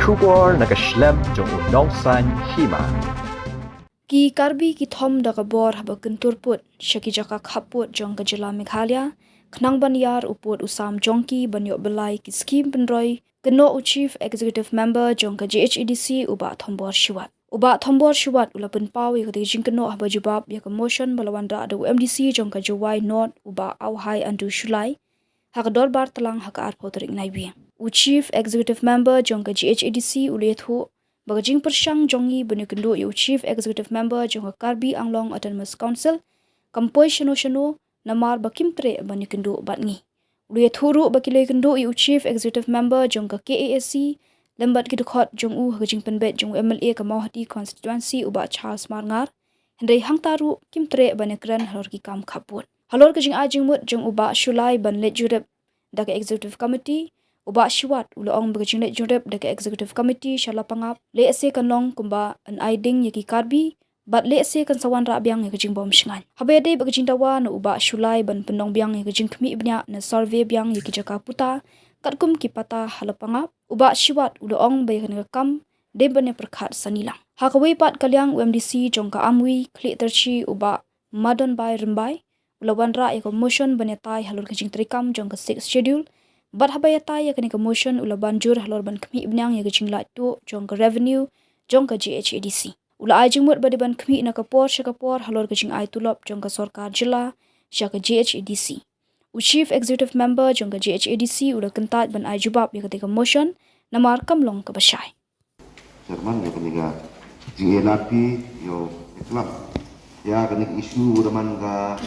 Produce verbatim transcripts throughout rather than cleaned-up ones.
Khubor na ka shlem jong u Nongsaiñ Hima. Ki Karbi ki thom da ka bor haba kyntur pud sha ki jaka khappud jong ka jylla Meghalaya, khnang ban ïar u pud u sam jong ki ban ïoh byllai ki skhim pynroi, kynnoh u Chief Executive Member jong ka J H A D C u Bah Thombor Shiwat. U Bah Thombor Shiwat u la pynpaw ïa kata ka jingkynnoh haba jubab ïa ka motion ba la wanrah da u M D C jong ka Jowai North u Bah Auhai Andrew Shullai ha ka dorbar tlang ha ka arphew tarik Naiwieng. U Chief Executive Member jong ka J H A D C u la ïathuh ba ka jingpyrshang jong ngi ban ïakynduh ïa u Chief Executive Member jong ka Karbi Anglong Autonomous Council kam poi shano shano namar ba kim treh ban ïakynduh bad ngi. U la ïathuh ruh ba ki la ïakynduh ïa u Chief Executive Member jong ka K A A C lem bad ki dkhot jong u ha ka jingpynbeit jong u M L A ka Mawhati Constituency u Bah Charles Marngar, hynrei hangta ruh kim treh ban ïakren halor ki kam khappud. Halor ka jingai jingmut jong u Bah Shullai ban leit jurip da ka Executive Committee, u Bah Shiwat u la ong ba ka jingleit jurip da ka Executive Committee sha Lapangap lehse kan long kumba yn ai ding ïa ki Karbi bad lehse kan sa wanrah biang ïa ka jingbym shngaiñ. Haba ïadei bad ka jingdawa na u Bah Shullai ban pynlong biang ïa ka jingkhmih bniah ne survey biang ïa ki jaka puta katkum ki pata ha Lapangap, u Bah Shiwat u la ong ba ïa kane ka kam dei ban ïapyrkhat sani lang. Ha kawei pat ka liang, u M D C jong ka Amwi Khliehtiarchi u Bah Madonbai Rymbai u la wanrah ïa ka motion ban ïatai halor ka jingtreikam jong ka Sixth Schedule. Bad haba ïatai ïa kane ka motion u la ban jur halor ban khmih bniang ïa ka jinglait tuh jong ka revenue jong ka J H A D C. U la ai jingmut ba dei ban khmih na ka por sha ka por halor ka jingai tulop jong ka sorkar jylla sha ka J H A D C. U Chief Executive Member jong ka J H A D C u la kyntait ban ai jubab ïa kata ka motion namar kam long kaba shai. Chairman, ïa kane ka jingïalap ïa u ïa klam ïa kane ka issue da man ka,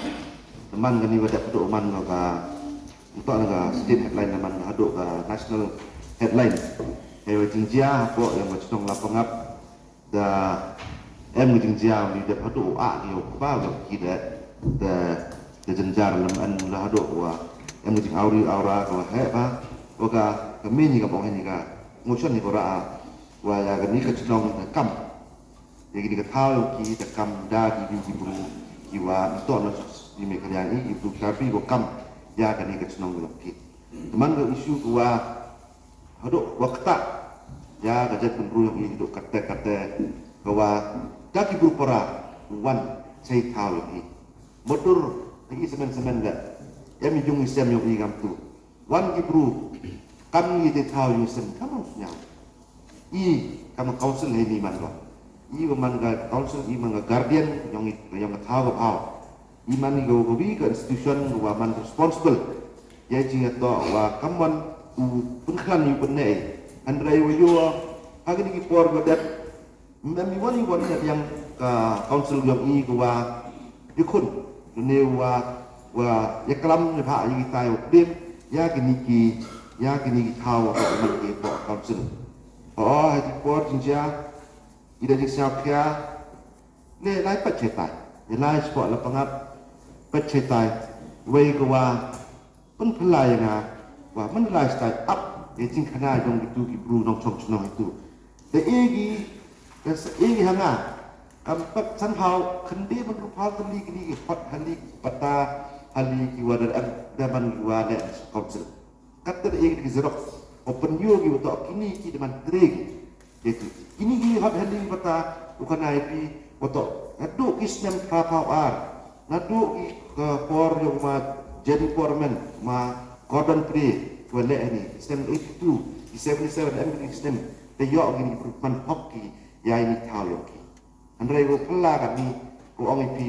da man kane ka dep haduh man ka, ka ntok na ka state headline, da man ka haduh ka national headline. Ïa ka jingjia hapoh ïa ka chnong Lapangap, da em ka jingjia u dep haduh u ah ïa u kba ïa ki da, da, da jynjar lem, en la haduh wa em ka jingawri awra ka wa heh ba wa ka, ka mini ka bong hini ka motion ni ko ra wa ïa kane ka chnong da kam. Ïa kine ka thaw ïa ki da kam da ki bru ki bru ki wa ntok na i me ka liang i bru ka bi ko kam ïa kane ka chnong ka ki. Teman ka issue ka wa haduh wa kata ïa ka jait pynru ïa ki haduh kate kate ka wa da ki bru para wan sei thaw ïa ki. Motor ïa ki semen semen da em i jung i sem ïa ki kam tu. Wan ki bru kam ngi te thaw ïa sem kam sñiaw. I kam council hei ni man ba i ba man ka council, i man ka guardian yong i, yong ka thaw ka bhaw. I man i ka, ka wi ka institution wa man responsible ïa jingïatoh wa kam wan u pynkhlan ïa u pynneh. Hynrei wa ïoh ha kine ki por wa dep mem i wan i wan ïa ka council yong i ka wa i khun ne wa, wa ïa klam ne ba ïa kitai wa plim ïa kine ki, ïa kine ki thaw wa man ki por council. O ha ki por jingjia i da jingsngewkhia ne lai pat chetai, ne lai spot Lapangap pat chetai wei ka wa pynphylla ïa nga wa man lai stai ap ïa jingkhana jong kitu ki bru nongchong chnong itu. Te e ki, te e ki ha nga kam pat san phaw khynde ban ru phaw tylli kini ki hot hali ki pata hali ki wa da em da man ki wa da council. Kat te e ki xerox o pynïoh ki wa to kini ki da man tre ki. Ïa ki kini ki hot hali ki pata u khana ïa ki wa to haduh ki snem phra phaw ar. Naduh ki ka por ïa u ma Jenny Foreman, ma Gordon Gray, wa leh ni snem eighty two, ki seventy seven em ki snem te ïoh ki ni man hok ki ïa ni thaw ïoh ki. Hynrei ko phylla ka ni ko ong i phi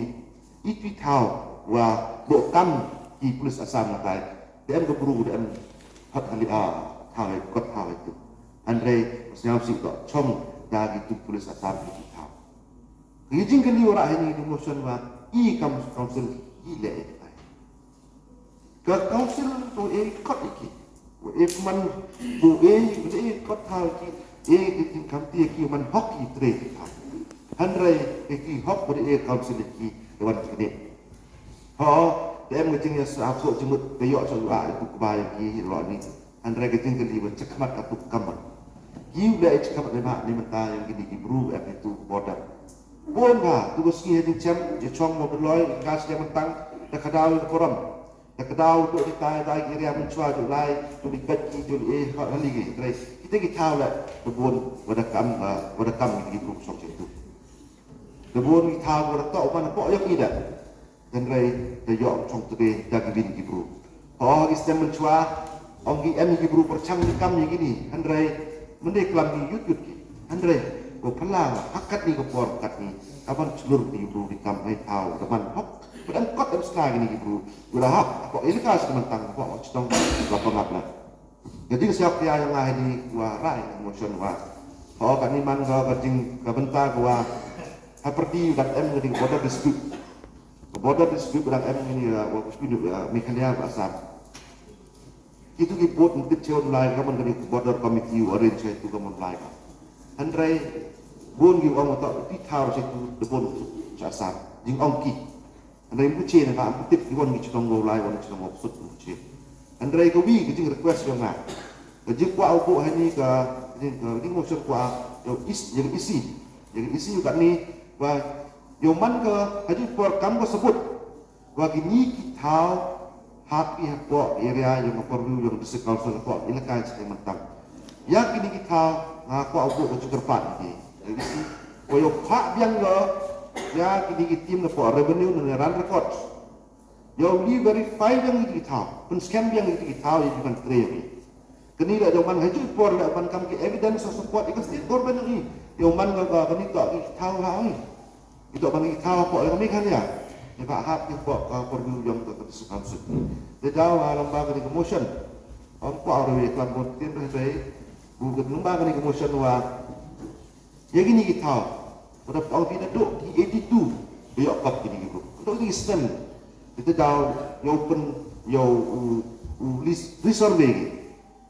i phi thaw wa bo kam ki police Assam na tai te em ko bru te em hot hali a thaw ko thaw tu. Hynrei ko sñiaw si ko chong da ki tu police Assam ki thaw. Ki jingkylli wa rah hini ki motion wa i kam council i leh i tai. Ka council to e kot i ki. Wa e man to e, to e kot thaw ki, e ki tin kam ti ki man hok i tre ki thaw. Hynrei e ki hok wa e council i ki wan ki ne. Ho, te em ngi jingïa sa ko jingmut te ïoh sa wa i ku ba i ki ro ni. Hynrei ka jingkylli wa chekhmat ka tu kamon. Ki u leh chekhmat ne ma ne mynta ïa kini ki bru em tu border. Bun ba tu ka sngi ha jingchem ïa chong mo Kloi ka sngi mynta da ka daw ka forum. Da ka daw tu di tai dai ki ria mynchwa ju lai tu di bet ki ju e ha hali ki. Hynrei ki Te ki thaw leh, te bun, wa da kam, eh, wa da kam ki bru shong sha tu. Te bun ki thaw, wa da toh, man poh yok i da. Hynrei, te yok shong te da ki bin ki bru. Ho, ki stem mynchwa, ong ki em ki bru pyrchang ki kam ki ni. Hynrei, mynde klam ki yut yut ki. Hynrei, ko phala, hakat ni ko por, hakat ni. Kaban chlur ki bru ki kam, ngai thaw, da man hok. Ba em kot em sla ki ni ki bru. Wa da hok, ko ilaka sha man tang, ko chnong, la pangap la. Ka jingsngewkhia ïa nga hi wa rai motion wa. Ho kane man ka, ka jing ka bynta ka wa ha pyrdi u dang em ka ding border dispute. Ka border dispute u dang em ngi wa ka shu ïa Meghalaya wa Assam. Kitu ki bud mtit chew lai ka man ka ding border committee u arrange chew ka man lai ka. Hynrei bun ki ong wa ta ti thar chew tu de bun cha Assam. Jing ong ki. Hynrei mbuh che na ka am tip ki wan ki chnong Mawlai wan chnong Mawpsut mbuh che. Hynrei ka wi ka jing request yong nga. Ka jing kwah u buh hani ka jing ka jing motion kwah yow is yow isi yow isi yow kani wa yow man ka ha jing por kam ka sabut wa kini ki thaw hap i hapoh area yong ka pyrdu yong district council hapoh ilaka jing mentang. Ya kini ki thaw nga kwah u buh ka jing kyrpad ni. Yow isi wa yow phah biang yow ya kini ki team na poh revenue na ran record. Yow li verify biang ki thaw, pynskhem biang ki thaw ïa ki ban trei ïa ki. Kani la jong man ha ju por la ban kam ki evidence of support ïa ka state government ïa ki. Yow man ka kani to ki thaw ha ïa ki. Ito ban ki thaw poh ïa ka Meghalaya. Ïa ka hap ki poh ka por yu jong ka ka district council. Te daw ha lamba kani ka motion. Ong poh ïa ka motion tin dei. Bu ka lamba kani ka motion wa Ïa kini ki thaw, pada pang pina dok ki eighty two, ïa kap kini ki bro. Dok kini stem. Kita daw, ïa open, ïa u, u lis, resurvey ki.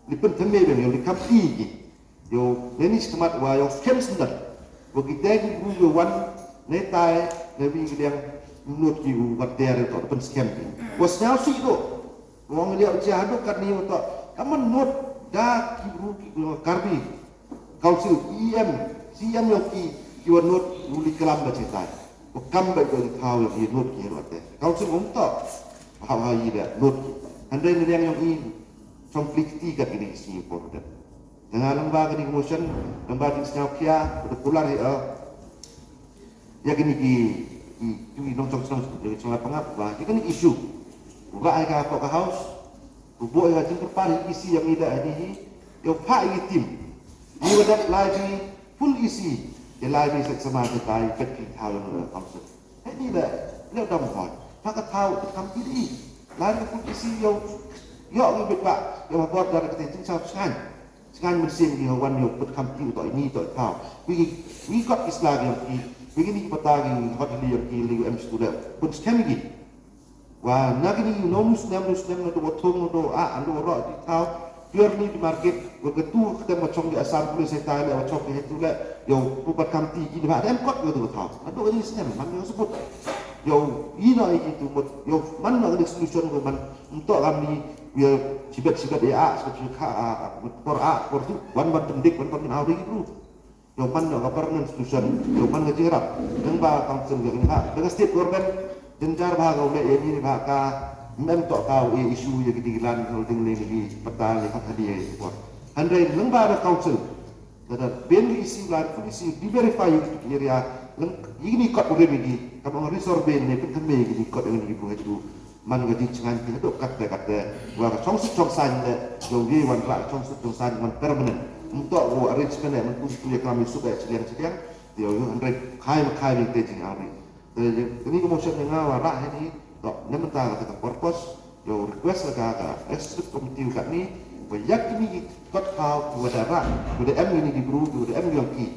Li pen theme beng, ïa li kam i ki. Ïa neni skemat wa, ïa skem sendat. Wa ki dai ki bro, ïa wan, ne tai, ne wi ki liang, not ki u, wat der, ïa pen skem ki. Wa snyau si dok. Wa ngi liang jahadok kat ni wa tok. Kaman not, da ki bro, ki bro, Karbi. Council, E M, C M ïa ki, ki wa not, u li kalam ba chetai. Wa kam ba ïa ki thaw ïa ki not ki wa te. Council um to. Ha ha i da not. Hynrei ni yang ïa i, chong plik ti kat kini si important. Nga lamba kini motion, lamba kini snyau kia, da pular ïa, ïa kini ki, ki, ki nongchong chnong, ïa ki chnong pangap, wa, ïa kini issue. Wa ai ka, ka house, Ku buh ïa ka jingkyrpad ïa E C ïa ngi da ïa ngi, ïa u phah ïa ki team. Ngi wa dep lai bnai full E C, ïa lai bnai sek sama ïa tai pet ki thaw ïa ngi da council. Hei ni da, leh dam hoi. Phah ka thaw, kam ki di. Lai bnai full E C ïa u, ïa ngi bit ba, ïa u bor da ka te jingsaw sngaiñ. Sngaiñ mynsiem ki ha wan ïa u put kam ki u to ïa ngi to thaw. Wi ngi, ngi kot ki sla ki ïa ki, wi ngi ni ki pata ki hot li ïa ki li em stu da. Pun skhem ki. Wa na kini u nong u snem u snem na do thong na do a an do ro di thaw. Purely di market wa ka tu ka tem wa chong di Assam Police sai tai le wa chong di hetu le yo pu pat kam ti ki ba dem kot wa tu thaw. Na do ni snem man yo sebut. Yo i na i tu mut yo man na ni solution ko man untuk kami yo sibet sibet ya a sibet sibet ka a mut por a por tu wan wan pendik wan wan au ri bro. Ïa u man ka permanent solution, ïa u man ka jingrap. Nang ba council ka kynha, da ka state government, jynjar ba ka u leh ïa ni ba ka, mem to ka u issue ïa ki ding lan, ka ding leh ki pata ïa ka thadi ïa ki por. Hynrei nang ba da council, da da ben ki issue lan, full issue, de verify ïa ki area, nang ïa ki ni kot u rem ïa ki, ka bang resurvey ne, pynthame ïa ki ni kot ïa ki ni buh ïa tu. Man ka jingchngaiñ ki haduh katte katte. Wa ka chongsut chongsaiñ le, jong ye wan rah ka chongsut chongsaiñ wan permanent. Ym toh ko arrangement le, man tu tu ya kami suk ya chiliang chiliang. Yo yo hynrei khai ma khai ni te jing ari. Te kini ka motion nga wa rah ni, toh ne mynta ka te ka purpose. Yo request la ka ka executive committee ka ni. Wa yak kini ki kot thaw, wa da rah, wa da em ni ki bru, wa da em yong ki.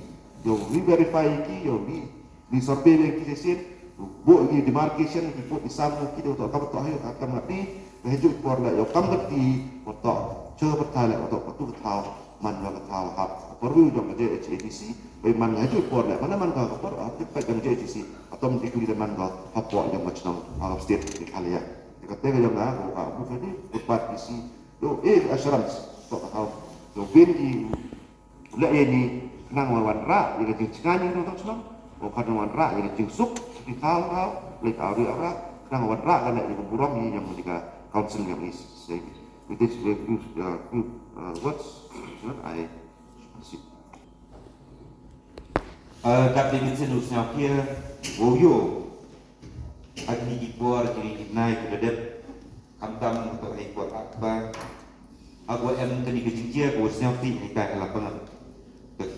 Yo re-verify ki, yo re Ni sorbe le ki shisien, buh ki demarcation, ki put ki sam ki dei, uto ka betok hi, ka kam ngat ni, ka hiju por le, yo kam ngat ni, uto, che bertai le, uto, uto ka thaw, man ka thaw hap, perlu jong ka J H A D C, bai man ka hiju por le, mana man ka por, ah, ki pek jong J H A D C, atom di kuli le man ka, hap por jong ka chnong, ah, state, di khalia. Di kate ka jong ka, ko ka, bu ka di, utpat isi, yo, eh, assurance, uto ka thaw, yo, bin ki, Leh ïa ni khnang wan wanrah ïa ka jingchngaiñ ïa ka dong shnong. Khnang wan wanrah ïa ka jingsuk, suk ki thaw thaw, leh ka awri awra, khnang wan wanrah ka leh ïa ka burom ïa ïa ka council ïa ka is. With this, with this, uh, few, uh, words, you know, I Dap dei mynsiem u sngewkhia wow ïoh ha kine ki por, kine ki bnai kiba la dep, khamtam ha kane ka por, ha kaba em kane ka jingjia kaba sngewthuh ïa ka la pangap.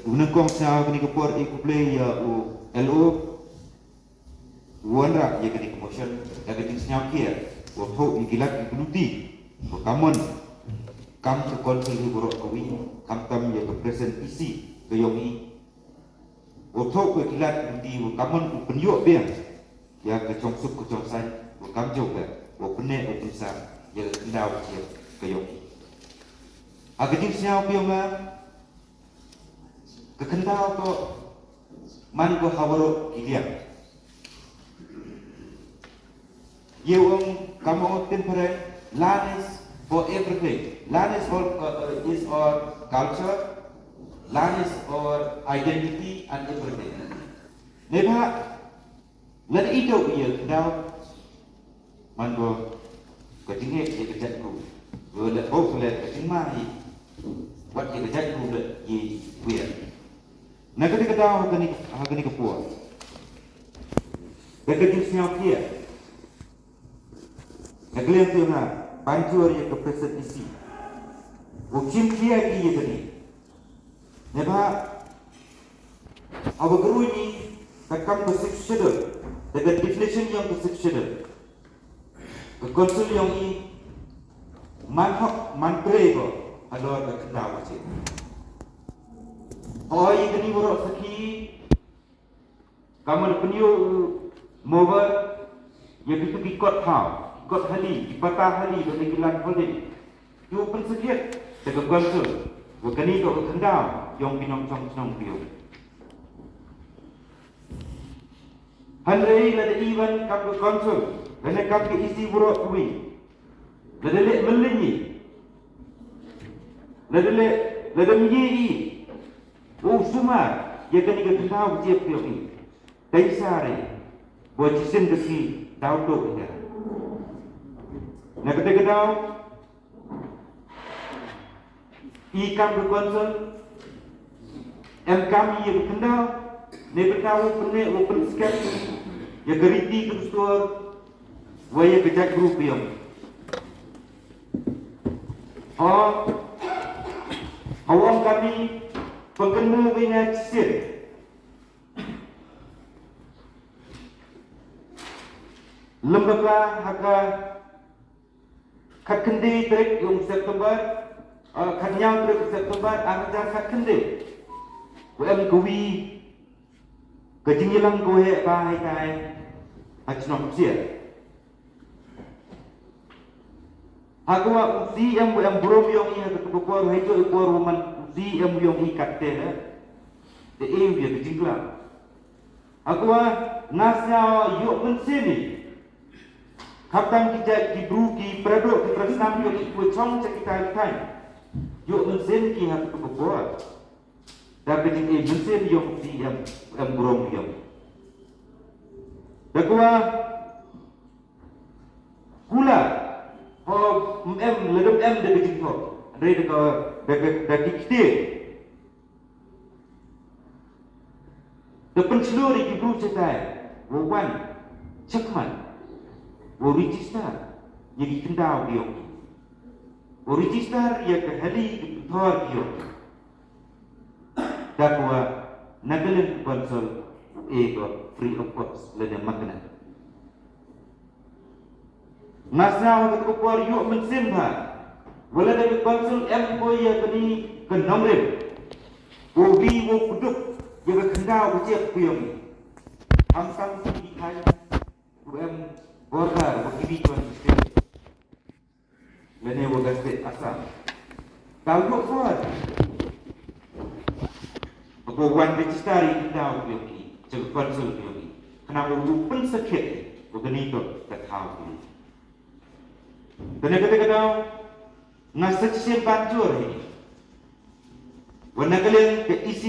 U nyngkong sngewbha ha kane ka por, i khublei ïa u L O u wanrah ïa kane ka motion da ka jingsngewkhia, wow thoh ïa ki lad ki luti ba ka mon kam ka council hi baroh kawei, khamtam ïa ka present E C ka ïong i. Wow thoh ïa ki lad ki luti ba ka mon u pynïoh biang ïa ka jongsuk ka jongsaiñ, ba kam jong ka wow pynneh wow pynsah ïa ka khyndaw ka ïong i. Ha ka jingsngew ka ïong nga, ka khyndaw ka man ko ha baroh ki liang. Ïa u ong, kam ong tin phareng, land is for everything. Land is all, uh, uh, is our culture. Land is our identity and everything. Neibhah lada i doh ïa ka khyndaw, man ko ka jingeh ïa ka jaitbru. Lada bok leh ka jingma hi, wat ïa ka jaitbru leh ïa i kuiar. Na kata ka daw, ha kane ka, ha kane ka por, da ka jingsngewkhia, na ka liang te nga ban jur ïa ka present E C, u chim khia ki ïa kane. Neibhah haba ka roi ni ka kam ka Sixth Schedule, da ka definition ïong ka Sixth Schedule, ka council ïong i man hok man trei ko halor ka khyndaw ka jait. Hooid, ïa kane baroh sakhi, ka mon pynïoh u mover ïa kitu ki kot thaw, ki kot hali, ki pata hali, bad ki land holding. Ïoh pynsakhiat da ka council ba kane ka khyndaw ïong ki nongshong shnong ïong. Hynrei lada i wan kam ka council, lane kam ka E C baroh kawei, lada leh myllieñ i, lada leh, lada mih i, u sumar ïa kane ka khyndaw ka jait ïong i, dei sa re ba shisien ka sngi daw tuh ïa ka. Na kata ka daw, i kam ka council, em kam ïa ka khyndaw, ne ka daw u pynneh u pynskhem ïa ka riti ka dustur wa ïa ka jaitbru ka ïong. Ho, ha u ong kane, pynkynmaw ïa nga shisien. Lem bakla ha ka khatkhyndai tarik ïong September, eh, khatnïaw tarik September, ar hajar khatkhyndai, u em kawi ka jingïalang kawei ba haitai ha chnong Psiar. Ha kawa u C M u em burom ïong i ha ka por, ha i por u man u C M ïong i katte ne. Te e u ïa ka jingklam. Ha kawa nga sngew ïoh mynsiem i. Khamtam ki jait ki bru ki pradok ki prasnam ïong i, kiwa chong cha kita ki thaiñ. Ïoh mynsiem ki ha ka por. Da ka jingïoh mynsiem ïong u C M u em burom ïong. Da kawa Kular, ho, em, lada em da ka jingthoh, hynrei da ka, da ka, da ki ktien. Da pynshlur ïa ki bru shatai wow wan shakhmat, wow register ïa ki khyndaw ki ïong ki, wow register ïa ka hali ka pynthor ki ïong ki. Da kawa na ka liang ka council u e ko free of cost lane makna. Nga sngew ha kata ka por ïoh mynsiem bha, wa lada ka council em ko ïa kane ka nongrim, wow ri wow kdup ïa ka khyndaw ka jait ka ïong i. Am tang ki thaiñ u em border wa ki ri ki wan ki state lane wa ka state Assam. Ka ïoh por ba ko wan register ïa ki khyndaw ki ïong ki cha ka council ki ïong ki, khnang ba u pynsakhiat ba kane ka thaw ki. Te na kata ka daw nga sa shisien ban jur hi wa na ka liang ka E C,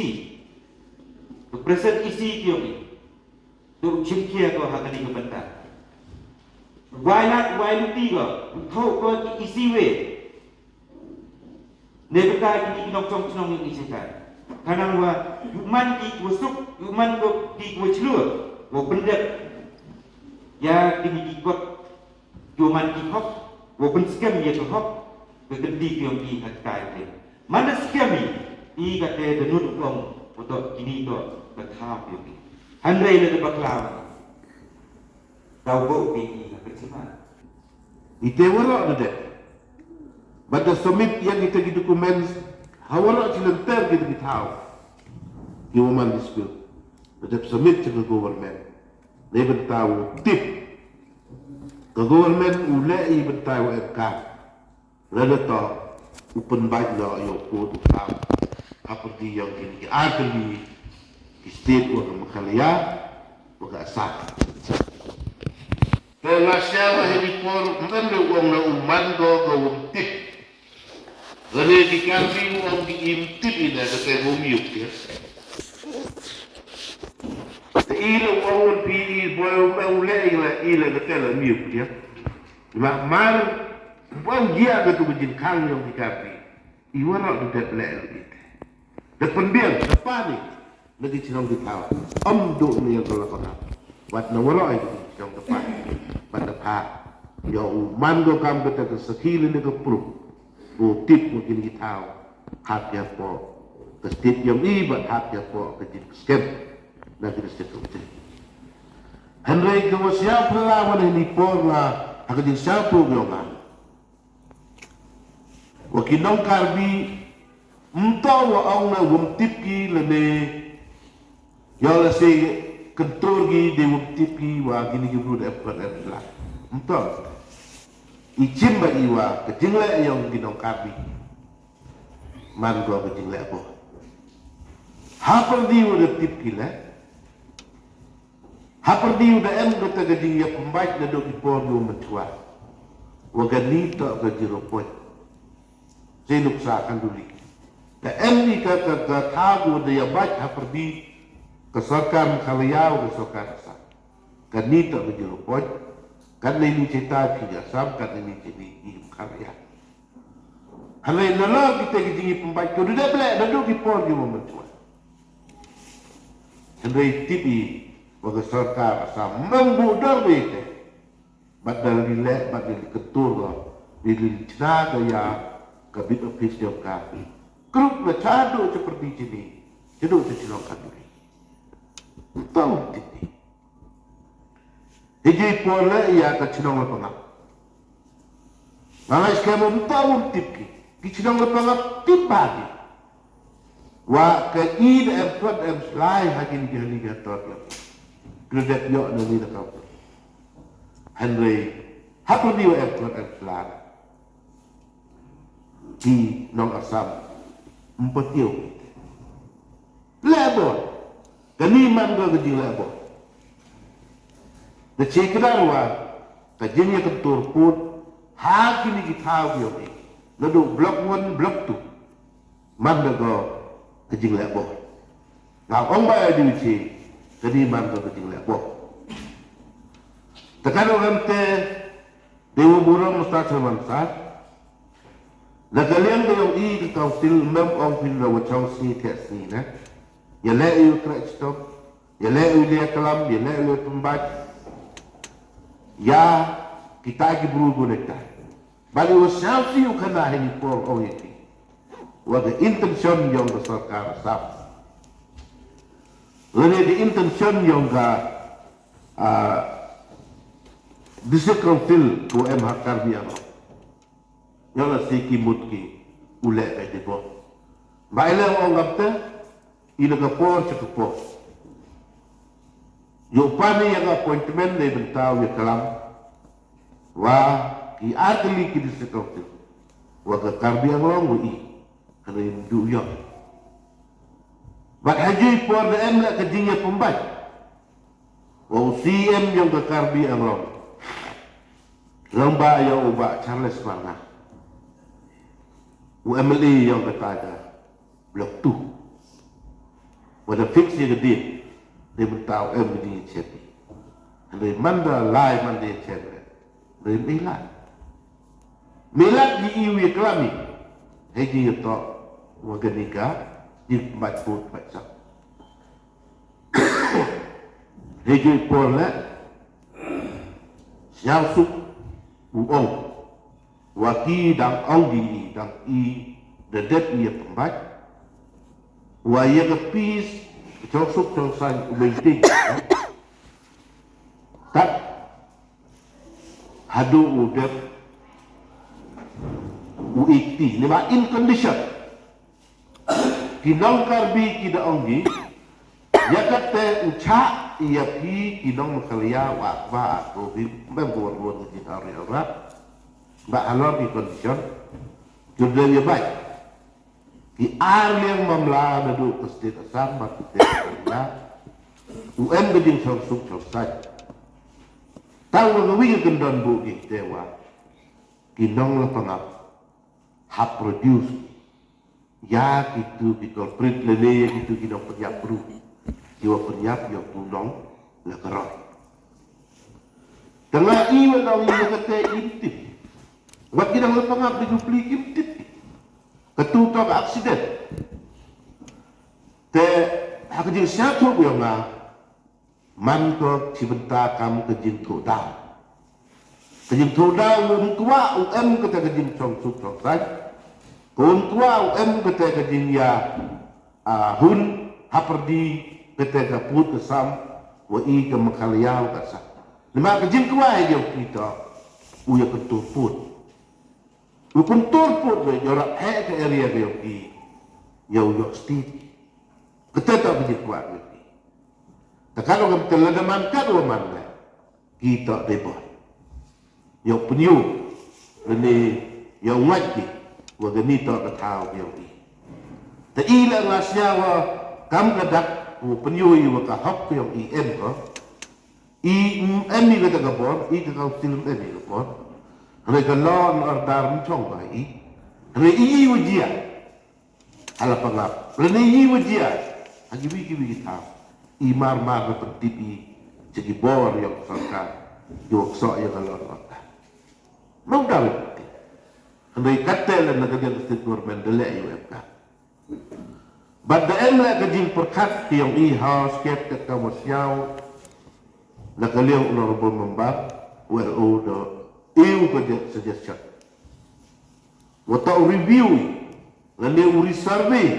ka present E C ki ïong ki, to chim khia ko ha kane ka bynta. Wai lad wai luti ko, u thoh ko ki E C wei. Ne bynta kine ki nongchong chnong ïong i shatai. Khnang ba u man ki wa suk, u man ki wa shlur, wa pyndep ïa kine ki kot, u man ki hok, wa pynskhem ïa ka hok, ka kynti ka jong ki ha kata ka ktien. Man da skhem i, i kata da nud u ong, u to kine to ka thaw ka jong ki. Hynrei lada bakla, daw bok ki i ha ka jingma. Ite waroh da dep. Bad da submit ïa kita ki documents ha waroh ki lynter ki thaw. Ki wa man dispute. Da dep submit sha ka government. Lei bynta u tip. Ka government u leh i bynta u em ka. Lada to u pynbeit noh ïa u pud u pam. Ha pyrdi ïa kine ki ar tylli ki state wa ka Meghalaya wa ka Assam. Te nga sha wa hi por mben le u ong na u man go go wym tip. Lane ki Karbi u ong ki im tip ina ka te wym yuk ya. Te i le u ong wym pi i boy u me u le i le i le ka te le ym yuk ya. Ma mar u ong ïa ka tu ka jingkhang ïong ki Karbi. I waroh da dep leh lugit. Da pynbiang da panic na ki chnong ki thaw. Ym duh ne ïa ka la pangap. Wat na waroh ïa ki chnong da panic. Wat da pha. Ïa u man go kam kata ka sakhi lane ka proof. U tip wa kine ki thaw. Hap ïa po. Ka state ïong i bad hap ïa po ka jingskhem. Na ki state ïong i. Hynrei ka wa siaw phylla wan hynni por nga ha ka jingshaw pyrkhat ïong nga. Wa ki nong Karbi, ym to wa ong na wym tip ki lane, ïa la se kyntur ki de wym tip ki wa kine ki briew da ep khat ep la. Ym to. I chim ba i wa ka jingleh ïong ki nong Karbi. Man go ka jingleh bor. Ha pyrdi wa da tip ki leh. Ha pyrdi u da em kata ka jingïapynbeit naduh ki por ïa u mynchwa. Wa kani to ka zero point. Sei nuksa kan duli. Ka em ni ka ka ka thaw u da ïabeit ha pyrdi ka sorkar Meghalaya u ka sorkar Assam. Kani to ka zero point. Kan ni ni cerita ki Assam, kan ni ni cerita ki Meghalaya. Hynrei nalor kita ki jingïapynbeit ka u da dep leh naduh ki por ïa u mynchwa. Hynrei tip i wa ka sorkar Assam ym bun dor beit te. Bad da li leh bad da li kyntur ko. Da li chna ka ïa ka bit office jong ka. Krup na cha duh cha pyrdi chini. Cha duh cha chnong ka duri. Tang tip i. Hiji por le ïa ka chnong la pangap. Nga ngai skhem ym ta ym tip ki. Ki chnong la pangap tip ba ki. Wa ka i da em kot em slai ha kin ki hani ki hatot ïa. Kredit ïa na ni da ka. Hynrei ha ko ni wa em kot em slai. Ki nong Assam. Ym patiew. Leh bor. Kani man ka ka jingleh bor. Da che kdar wa ka jingïakyntur pud ha kini ki thaw ki ong i. Naduh block one, block two. Man da ka ka jingleh bor. Nga ong ba ïa di che kani man ka ka jingleh bor. Te kan ong te Dewa Burong Mr. Chairman Sir. Na ka liang da ong i ka council mem ong phin da wa chong sngi te sngi ne. Ïa leh ïa u trek stop. Ïa leh u ïa klam, ïa leh u ïa pynbeit. Ïa kita ki bru gu nekta. Bad u siaw si u khana hi ni por ong ïa ki. Wa ka intention ïong ka sorkar Assam. Lane ka intention ïong ka, ah, District Council ko em ha Karbi Anglong. Ïa la si ki mut ki u leh ka dei bor. Ba i leh ong ngam te i la ka por cha ka por. Ïoh pan ïa ka appointment dei bynta u ïa klam. Wa ki ar tylli ki district council. Wa ka Karbi Anglong wa i. Hynrei ym duh ïoh. Bad ha jui por da em la ka jingïapynbeit. Wa u C M ïong ka Karbi Anglong. Long ba ïa u Bah Charles Marngar. U M L A ïong ka Tiger. Block two. Wa da fix ïa ka date. Dei mynta u em ka jingïachem. Hynrei man da lai man da ïachem. Hynrei mei lad. Mei lad di i u ïa klam i. Hei jingïatoh. Wa kani ka. jingpynbeit pud beit sam. Hei ju i por leh, Sniawsuk u ong, wa ki dang ong ki i dang i da dep i ïa pynbeit, wa ïa ka peace, Sniawsuk Sniawsaiñ u maintain. Tat haduh u dep u eighty, ne ba in condition. Ki nong Karbi ki da ong ki, ïa kata u chah ïa phi ki nong Meghalaya wa ba ko bi mem ko wan wan ki hari ara. Ba halor ki condition. Jur de ïa bai. Ki ar liang mamla naduh ka state Assam bad ka state Meghalaya. U em ka jingsuk suk sait. Tang wa ka wi ka kyndon buh ki te wa ki nong Lapangap hap produce ïa kitu ki culprit lane ïa kitu ki nongpynïap bru. Ki wa pynïap ïa utu u nong la ka roi. Tang la i wa nong i wa kata im tip. Wat ki nong Lapangap da jubli im tip. Katu to ka accident. Te ha ka jingsngewthuh ïa nga, man ko shi bynta kam ka jingthuh daw. Ka jingthuh daw, um kwah u em kata ka jingsuk suk sait. Ka um kwah u em kata ka jingïa, ah, hun hapyrdi kata ka pud ka sam, wa i ka Meghalaya ka sam. Namar ka jingkwah ïa u ki to, u ïa kyntur pud. U kyntur pud, u ïa rap heh ka area ka ïa u ki, ïa u ïoh state. Kata to ka jingkwah ïa u ki. Te katno kam te lada man katwa man leh, ki to dei bor. Ïa u pynïoh, lane ïa u ngait ki, wa kani to ka thaw ïa u ki. Te i la nga sñiaw wa kam ka dak u pynïoh i wa ka hok ïa u i em ko. I em i kata ka bor, i ka council em i ka bor. Hynrei ka law and order ym chong ba i. Hynrei i i wa jia. Hala pangap. Lane i wa jia. Ha kiwi kiwi ki thaw. I mar mar na pyntip i. Cha ki bor ïa ka sorkar. Ïa ka soh ïa ka lor lor ka. Nong daw i pyntip. Hynrei kata la na ka ïa ka state government da leh ïa u em ka. Bad da em leh ka jingpyrkhat ki ïong i ha skep ka ka wa siaw. Na ka liang honorable member. Well, o da. Iu ka ïa suggestion. Wa ta u review. Lane u resurvey.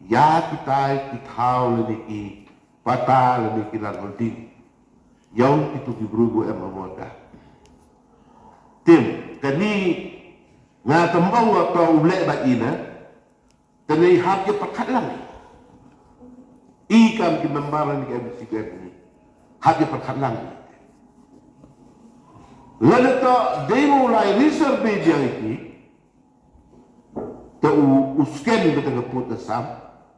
Ïa kitai ki thaw lane ki pata lane ki land holding. Ïong kitu ki bru gu em ha border. Tim, kani nga tembang wa ka u leh ba ina. Kani hap ïa pyrkhat lang. I kam ki member lane ki M C P ni. Hap ïa pyrkhat lang. Lada to dei u lai resurvey biang ïa ki. Te u, u scan kata ka pud ka sam,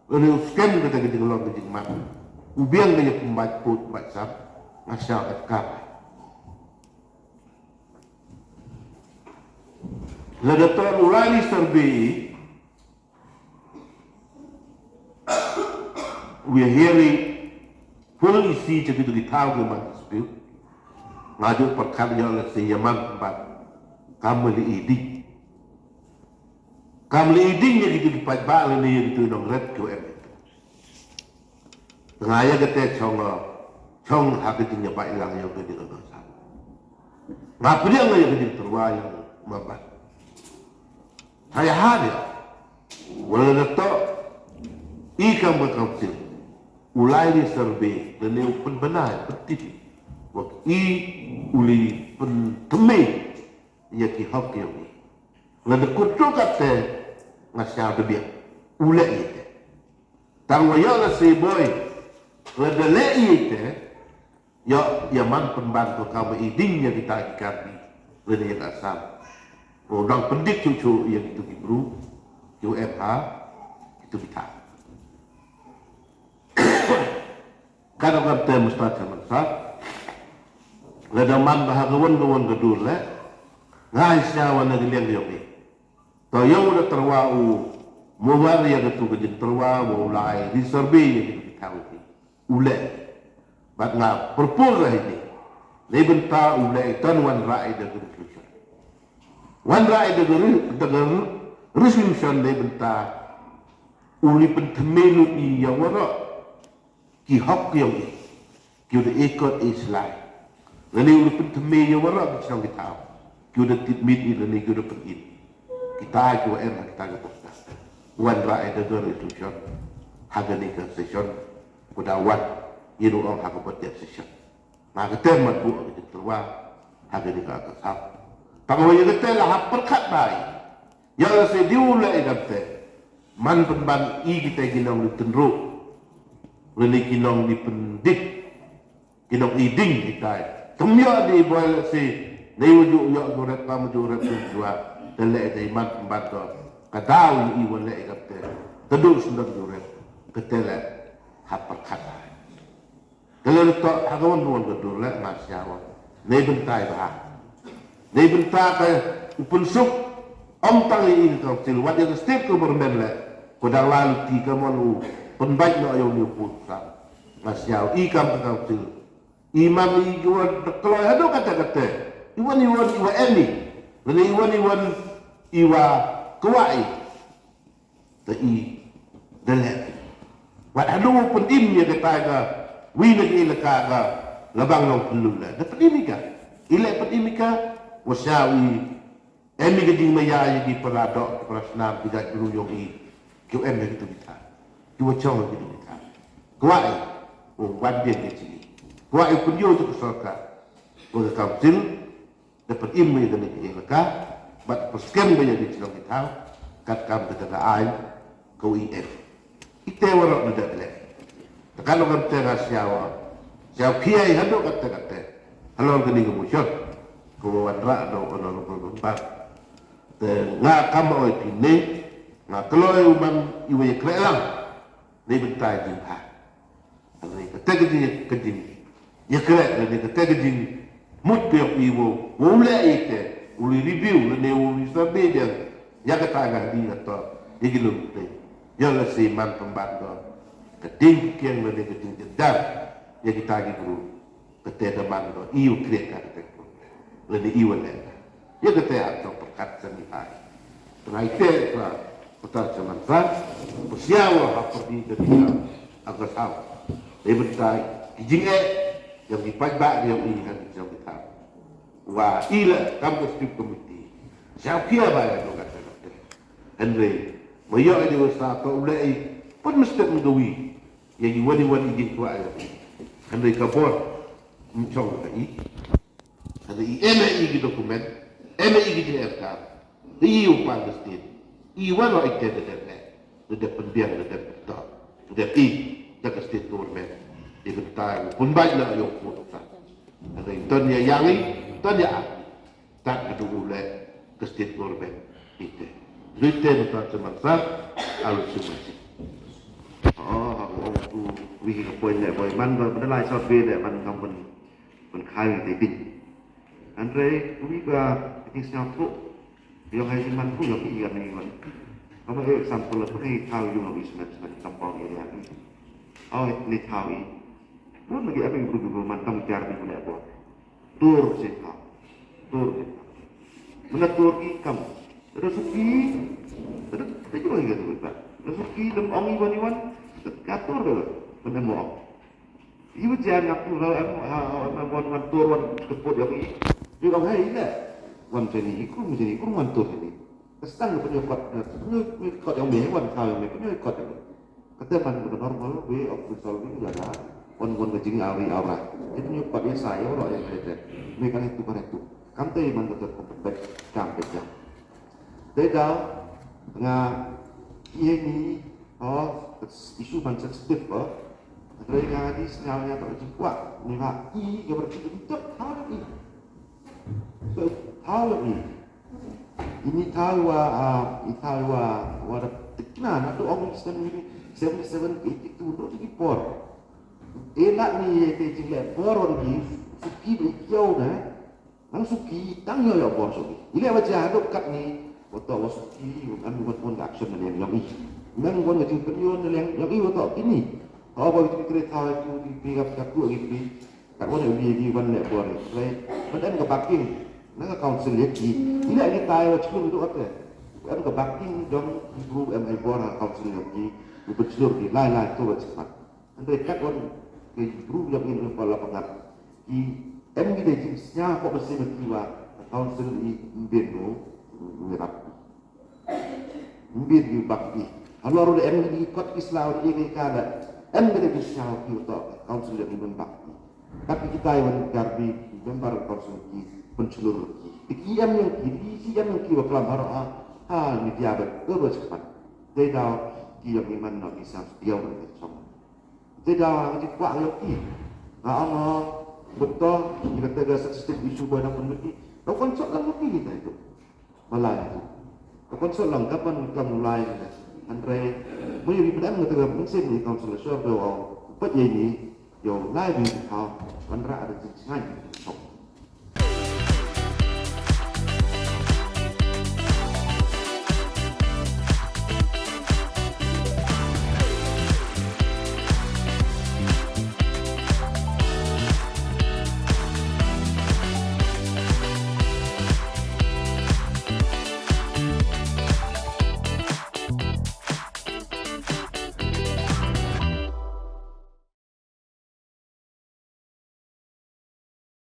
lane u scan kata ka jinglong ka jingman. U biang ka ïa pynbait pud bait sam, nga sñiaw ka kam. Lada to u lai resurvey, we are hearing full isi cha kitu ki thaw ki man dispute. Nga ju pyrkhat ïa la se ïa man pynban. Kam li i ding. Kam li i ding ïa kitu ki paidbah lane ïa kitu nongret ki em. Nga ïa kata chong, chong ha ka jingïabait lang ïa ka ding ka dosa. Nga pdiang ïa ka jingtyrwa ïa u member. Sa ïa ha ïa. Wala da to i kam ka council. U lai resurvey lane u pynbna ïa pyntipi. Wa i u li pynthymmai ïa ki hok ïa u. Lada kut to kata nga sñiaw da biang. U leh ïa te. Tang wa ïa la se boi. Lada leh ïa te. Ïa, ïa man pynban ko kam i ding ïa kita ki Karbi. Lane ïa ka Assam. Ko dang pyndik chuh chuh ïa kitu ki bru. Ki em ha. Kitu kita. Ka dang kam te mustad ka mustad. Lada man ba ha ka wan ka wan ka dur le. Ngai sñiaw wa na ka liang ïa u. To ïa u da tyrwa u. Mo war ïa katu ka jingtyrwa wa u lai resurvey ïa kitu ki thaw ki. U leh. Bad nga propose ha ini. Lei bynta u leh i tan wanrah i da ka resolution. Wanrah i da ka re-, da ka re-, resolution lei bynta u li pynthymmai lut ïa waroh ki hok ki ïong i, ki u da ikot i slai. Lane u li pynthymmai ïa waroh ki shnong ki thaw, ki u da tipmit i lane ki u da pynim. Kita ki wa em ha kita ki posta. Wan ra i da gor i tu shon ha kane ka session. Ku da wan i nu ong ha ka budget session. Nga kata mat bu ka jingtyrwa ha kane ka ka sap. Tang wa ïa kata la hap pyrkhat bai. Ïa la se diu la i dam te. Man pynban i kita ki nong li tynru. Lane ki nong li pyndit. Ki nong i ding kita. Tum ïa di boi la se. Nei wa ju ïa ju rep ka ma ju rep ju jua. Te le i man pynban to. Ka daw i wa le i dam te. Te du sendam ju rep. Kata le hap pyrkhat bai. Ka lei to ha ka wan ruan ka dur leh nga sñiaw. Nei bynta i bha. Nei bynta ka u pynsuk. Ym tang i ka council wat ïa ka state government leh. Ko dang la luti ka mon u pynbait noh ïa u ni u put sa. Nga sñiaw i kam ka council. I man i ki wan da kloi haduh kata kata. I wan i wan i wa em i. Lane i wan i wan i wa kwah i. Te i da leh. Wat haduh u pynim ïa kata ka wi na ki elaka ka labang long pynlut leh. Da pynim ïa ka. I leh pynim ïa ka. Wa sñiaw i em i ka jingmaïa ïa ki para doh, ki para snam, ki jait bru yong i. Ki u em ïa ki tu ki tha. Ki wa chong ïa ki tu ki tha. Kwah i u wan biang ïa ki. Kwah i u pynïoh ïa ka sorkar. Wa ka council. Da pynim ïa kane ka elaka bad pyrskhem ba ïa ki chnong ki thaw katkam ka jaka aiñ ka U E F. Ite waroh nda da leh. Te ka long kam te nga sñiaw. Sñiaw phi ai haduh katte katte. Halor kane ka motion ka wa wanrah da u Honorable Bambat. Te nga kam oi phi ne nga kloi u man i wa ïa kreh lang. Nei bynta i jingbha. Lane kata ka jing, ka jing ïa kreh lane kata ka jingmut phi ïoh i wow, wow leh ïa te u li review lane u li survey biang ïa kata nga di nga to ïa ki lum te ïa la si man pynban ko ka ding ki kiang lane ka jing jendar ïa kita ki bru. Kata da man ko i u kreh ka kata ka lane i wa leh. Ïa kata ïa ka pyrkhat sani ai. Trai te ka pyrkhat sa man sa pyrsiaw ha pyrdi ka tia ap ka saw. Dei bynta ki jingeh ïa ki paidbah ïa ki han ïa ki thaw. Wa i la kam ka script committee. Siaw kia ba ïa ka kata kata. Hynrei ma ïoh ïa ka sa to u leh i pun mesti ka wi. Ïa ki wan i wan i jingkwah ïa ki. Hynrei ka bor ym chong ka i. Hynrei i em i ki dokumen, em i ki jingeh ka. I u pan ka state. I wan wa i te da dep ne. Da dep pynbiang da dep to. Da dep i da ka state government. I ka ta u pynbait na ïa u pun ta. Hynrei ton ïa yang i, ton ïa ak. Tat haduh u leh ka state government ite. Lite na ta seman sat alu seman sat. Oh, aku ong tu wi ka point leh boy man ba benda lai sat be leh man kam pun pun khai te pin. Andre wi ka ti sñiaw tu yong hai man tu yong i kan ni man. Kama example la pun i thaw yung abi seman seman kampong area ni. Oh, ni thaw i. Mun lagi abi guru guru man kam jar ni leh boy. Tur sha i thaw. Tur sha i thaw. Mynta tur ki kam. Lada suki. Lada, lada jroi ka tur i thaw. Lada suki, lada ong iwan iwan. Ka tur ka. Mynta mo ong. Iwa jan ngam tur, ha, ha, ha, ha, wan, wan tur, wan keput ïa ki. Ïa ong, hei, ïa. Wan sini, ikum sini, ikum wan tur sini. Ka stang ka pynïakot, pynïakot ïa me, wan thaw ïa me, pynïakot ïa me. Kata man ka normal way of resolving ïa ka. Wan wan ka jingawri awra. Ïa pynïakot ïa sa ïa waroh ïa kata. Me kan itu kan itu. Kam te man kata ka pynbeit kam pynjam. Dei daw nga ïa ni, oh, issue man sensitive, oh. Dei nga di sñiaw ïa ka jingkwah. Ni ha i ka berarti betul. How do we? So, how do we? Ini thaw wa, ah, i thaw wa, wa da tikna na tu ong seventy, seventy seven, eighty two, no, ti por. E na ni te jing le por on ki, suki ba i kiau na. Ang suki, tang yo yo por suki. Ile wa ja do kat ni, wa to wa suki, wa am wa pon action na leng yong i. Nang wa jing pynyon na leng yong i wa to ini. Thaw ba i tu kre thaw i tu di pi gap gap tu i pi. Kat wan ïa u ïa ki wan leh bor ïa ki. Ban em ka backing na ka council ïa ki. Ïa ki tai wa chun tu ate. Em ka backing dong ki bru em ai bor ha council ïa ki. U pynshlur ki lai lai to ba chikmat. Hynrei kat wan ki bru ïa ki ïa pala pangat. Ki em ki dei jingsngew ko ba sima ki wa ka council i mbien no ngi rap. Mbien ki bak ki. Halor da em ki kot ki slaw ki ki ka da. Em ki dei jingsngew ki to ka council ïa ki men bak ki. Tapi kita wan Karbi member council ki pynshlur ki. Ki em ïa ki, ki em ïa ki wa klam haro ha. Ha media ba to ba chikmat. Dei daw ki ïa ki man na ki sam diaw na ki chong. Te da ngi kwah ngi ki. Nga ong betul ngi kata ga statistik issue boy na pun mesti. Kau konsol lang mesti kita itu. Malai itu. Kau konsol lang kapan kita mulai kita. Andre, mui ri pedam kata ga mungkin ni konsol sure do au. Pat ye ni yo lai ni kau. Kan ra ada jingai.